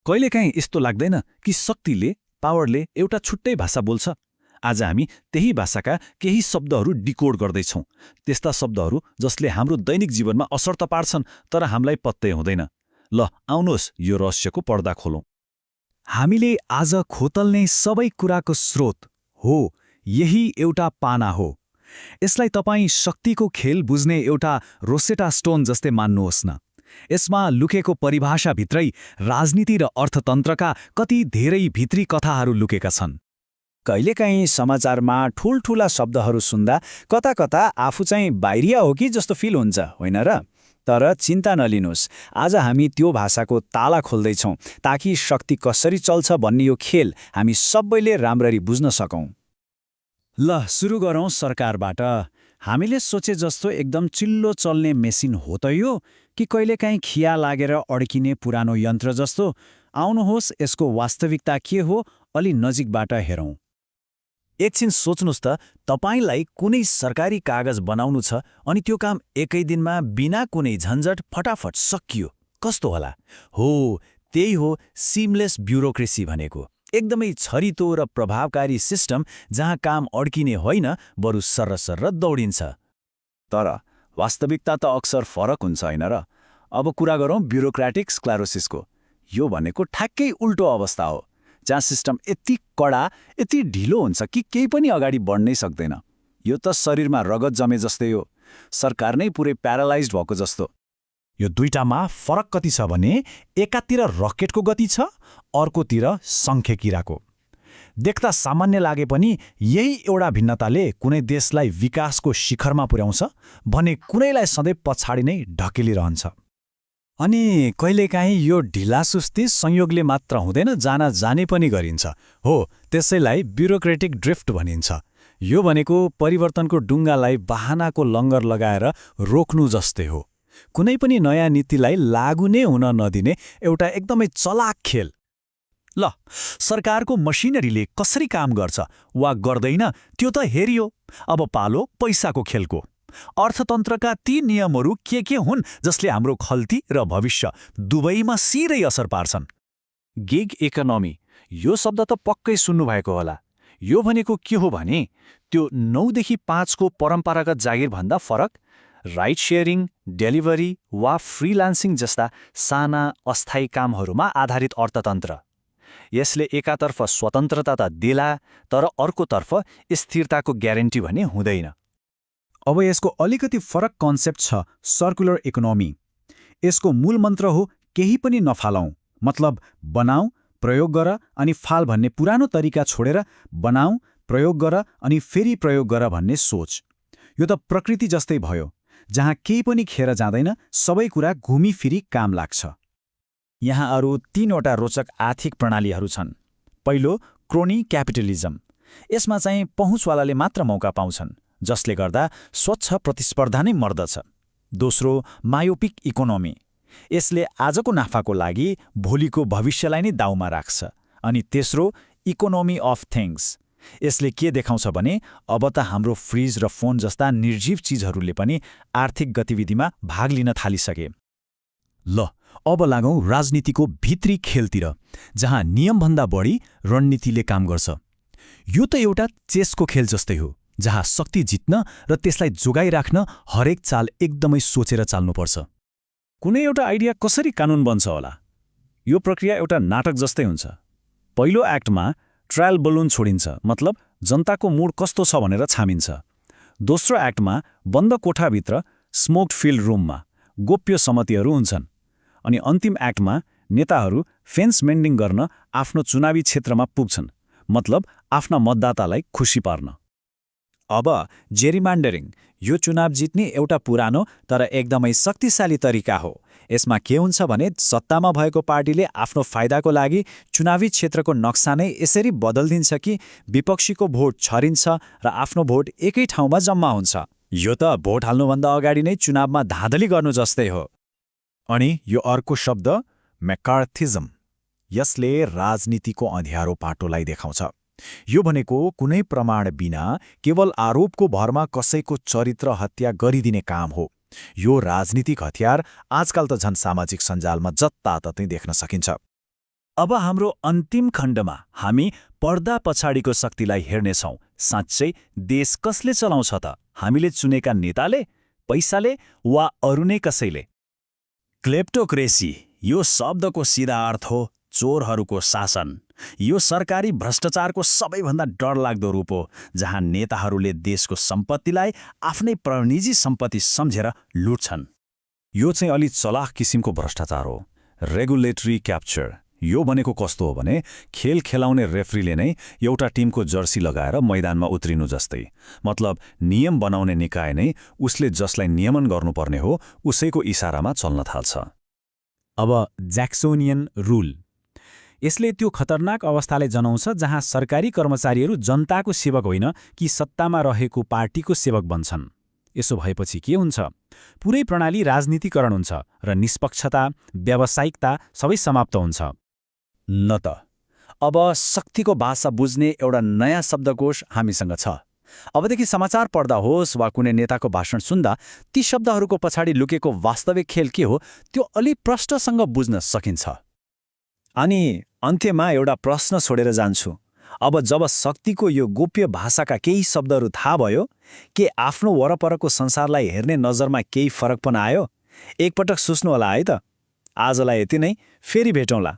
कहिलेकाहीँ यस्तो लाग्दैन कि शक्तिले, पावरले एउटा छुट्टै भाषा बोल्छ। आज हामी त्यही भाषाका केही शब्दहरू डिकोड गर्दैछौँ, त्यस्ता शब्दहरू जसले हाम्रो दैनिक जीवनमा असर त पार्छन् तर हामीलाई पत्तै हुँदैन। ल आउनुहोस् यो रहस्यको पर्दा खोलौँ। हामीले आज खोतल्ने सबै कुराको स्रोत हो यही एउटा पाना हो। यसलाई तपाईँ शक्तिको खेल बुझ्ने एउटा रोसेटा स्टोन जस्तै मान्नुहोस् न। यसमा लुकेको परिभाषाभित्रै राजनीति र अर्थतन्त्रका कति धेरै भित्री कथाहरू लुकेका छन्। कहिलेकाहीँ समाचारमा ठूल्ठूला शब्दहरू सुन्दा कता कता आफू चाहिँ बाहिरिया हो कि जस्तो फिल हुन्छ, होइन र? तर चिन्ता नलिनुहोस्, आज हामी त्यो भाषाको ताला खोल्दैछौँ ताकि शक्ति कसरी चल्छ भन्ने यो खेल हामी सबैले राम्ररी बुझ्न सकौँ। ल सुरु गरौँ सरकारबाट। हामीले सोचे जस्तो एकदम चिल्लो चल्ने मेसिन हो त यो, कि कहिलेकाहीँ खिया लागेर अड्किने पुरानो यन्त्र जस्तो? आउनुहोस् यसको वास्तविकता के हो अलि नजिकबाट हेरौँ। एकछिन सोच्नुहोस् त, तपाईलाई कुनै सरकारी कागज बनाउनु छ अनि त्यो काम एकै दिनमा बिना कुनै झन्झट फटाफट सकियो, कस्तो होला? हो, त्यही हो सिमलेस ब्युरोक्रेसी भनेको। एकदमै छरितो र प्रभावकारी सिस्टम जहाँ काम अड्किने होइन बरु सर्रसर्र दौडिन्छ। तर वास्तविकता त अक्सर फरक हुन्छ, होइन र? अब कुरा गरौँ ब्युरोक्रेटिक स्क्लेरोसिसको। यो भनेको ठ्याक्कै उल्टो अवस्था हो, जहाँ सिस्टम यति कडा, यति ढिलो हुन्छ कि केही पनि अगाडि बढ्नै सक्दैन। यो त शरीरमा रगत जमे जस्तै हो, सरकार नै पुरै प्यारालाइज्ड भएको जस्तो। यो दुईटामा फरक कति छ भने एकातिर रकेटको गति छ, अर्कोतिर सङ्ख्यकिराको। देख्दा सामान्य लागे पनि यही एउटा भिन्नताले कुनै देशलाई विकासको शिखरमा पुर्याउँछ भने कुनैलाई सधैँ पछाडि नै ढकेलिरहन्छ। अनि कहिलेकाहीँ यो ढिलासुस्ती संयोगले मात्र हुँदैन, जाना जाने पनि गरिन्छ। हो, त्यसैलाई ब्युरोक्रेटिक ड्रिफ्ट भनिन्छ। यो भनेको परिवर्तनको डुङ्गालाई बहानाको लङ्गर लगाएर रोक्नु जस्तै हो। कुनै पनि नयाँ नीतिलाई लागू नै हुन नदिने एउटा एकदमै चलाक खेल। ल, सरकारको मसिनरीले कसरी काम गर्छ वा गर्दैन त्यो त हेरियो। अब पालो पैसाको खेलको। अर्थतन्त्रका ती नियमहरू के हुन् जसले हाम्रो खल्ती र भविष्य दुवैमा सिधै असर पार्छन्? गिग इकोनोमी, यो शब्द त पक्कै सुन्नुभएको होला। यो भनेको के हो भने त्यो 9 देखि 5 को परम्परागत जागिरभन्दा फरक, राइट सेयरिङ, डेलिभरी वा फ्रिलान्सिङ जस्ता साना अस्थायी कामहरूमा आधारित अर्थतन्त्र। यसले एकातर्फ स्वतन्त्रता त देला, तर अर्कोतर्फ स्थिरताको ग्यारेन्टी भने हुँदैन। अब यसको अलिकति फरक कन्सेप्ट छ सर्कुलर इकोनोमी। यसको मूल मन्त्र हो केही पनि नफालौँ, मतलब बनाऊ, प्रयोग गर अनि फाल भन्ने पुरानो तरिका छोडेर बनाऊ, प्रयोग गर अनि फेरि प्रयोग गर भन्ने सोच। यो त प्रकृति जस्तै भयो, जहाँ केही पनि खेर जाँदैन, सबै कुरा घुमिफिरी काम लाग्छ। यहाँ अरू 3वटा रोचक आर्थिक प्रणालीहरू छन्। पहिलो, क्रोनी क्यापिटलिजम। यसमा चाहिँ पहुँचवालाले मात्र मौका पाउँछन्, जसले गर्दा स्वच्छ प्रतिस्पर्धा नै मर्दछ। दोस्रो, मायोपिक इकोनोमी। यसले आजको नाफाको लागि भोलिको भविष्यलाई नै दाउमा राख्छ। अनि तेस्रो, इकोनोमी अफ थिङ्ग्स। यसले के देखाउँछ भने अब त हाम्रो फ्रिज र फोन जस्ता निर्जीव चिजहरूले पनि आर्थिक गतिविधिमा भाग लिन थालिसके। ल, अब लागौँ राजनीतिको भित्री खेलतिर, जहाँ नियमभन्दा बढी रणनीतिले काम गर्छ। यो त एउटा चेसको खेल जस्तै हो, जहाँ शक्ति जित्न र त्यसलाई जोगाइराख्न हरेक चाल एकदमै सोचेर चाल्नुपर्छ। कुनै एउटा आइडिया कसरी कानुन बन्छ होला? यो प्रक्रिया एउटा नाटक जस्तै हुन्छ। पहिलो एक्टमा ट्रायल बलुन छोडिन्छ, मतलब जनताको मुड कस्तो छ भनेर छामिन्छ। दोस्रो एक्टमा बन्द कोठाभित्र स्मोक्ड फिल्ड रुममा गोप्य सम्मतिहरू हुन्छन्। अनि अन्तिम एक्टमा नेताहरू फेन्स मेन्डिङ गर्न आफ्नो चुनावी क्षेत्रमा पुग्छन्, मतलब आफ्ना मतदातालाई खुसी पार्न। अब जेरिमान्डरिङ, यो चुनाव जित्ने एउटा पुरानो तर एकदमै शक्तिशाली तरिका हो। यसमा के हुन्छ भने सत्तामा भएको पार्टीले आफ्नो फाइदाको लागि चुनावी क्षेत्रको नक्सा नै यसरी बदलिदिन्छ कि विपक्षीको भोट छरिन्छ र आफ्नो भोट एकै ठाउँमा जम्मा हुन्छ। यो त भोट हाल्नुभन्दा अगाडि नै चुनावमा धाँधली गर्नु जस्तै हो। अनि यो अर्को शब्द मेकार्थिजम, यसले राजनीतिको अँध्यारो पाटोलाई देखाउँछ। यो भनेको कुनै प्रमाण बिना केवल आरोपको भरमा कसैको चरित्र हत्या गरिदिने काम हो। यो राजनीतिक हतियार आजकल त झन् सामाजिक सञ्जालमा जताततै देख्न सकिन्छ। अब हाम्रो अन्तिम खण्डमा हामी पर्दा पछाडिको शक्तिलाई हेर्नेछौँ। साँच्चै देश कसले चलाउँछ त? हामीले चुनेका नेताले, पैसाले वा अरू नै कसैले? क्लेप्टोक्रेसी, यो शब्दको सिधा अर्थ हो चोरहरूको शासन। यो सरकारी भ्रष्टाचारको सबैभन्दा डरलाग्दो रूप हो, जहाँ नेताहरूले देशको सम्पत्तिलाई आफ्नै निजी सम्पत्ति सम्झेर लुट्छन्। यो चाहिँ अलि चलाख किसिमको भ्रष्टाचार हो। Regulatory capture. यो भनेको कस्तो हो भने खेल खेलाउने रेफ्रीले नै एउटा टिमको जर्सी लगाएर मैदानमा उत्रिनु जस्तै। मतलब नियम बनाउने निकाय नै उसले जसलाई नियमन गर्नुपर्ने हो उसैको इसारामा चल्न थाल्छ। अब ज्याक्सोनियन रुल। यसले त्यो खतरनाक अवस्थालाई जनाउँछ जहाँ सरकारी कर्मचारीहरू जनताको सेवक होइन कि सत्तामा रहेको पार्टीको सेवक बन्छन्। यसो भएपछि के हुन्छ? पुरै प्रणाली राजनीतिकरण हुन्छ र निष्पक्षता, व्यावसायिकता सबै समाप्त हुन्छ। न त अब शक्तिको भाषा बुझ्ने एउटा नयाँ शब्दकोश हामीसँग छ। अबदेखि समाचार पढ्दा होस् वा कुनै नेताको भाषण सुन्दा ती शब्दहरूको पछाडि लुकेको वास्तविक खेल के हो त्यो अलि प्रष्टसँग बुझ्न सकिन्छ। अनि अन्त्यमा एउटा प्रश्न छोडेर जान्छु। अब जब शक्तिको यो गोप्य भाषाका केही शब्दहरू थाहा भयो, के आफ्नो वरपरको संसारलाई हेर्ने नजरमा केही फरक पनि आयो? एकपटक सोच्नुहोला है त। आजलाई यति नै, फेरि भेटौँला।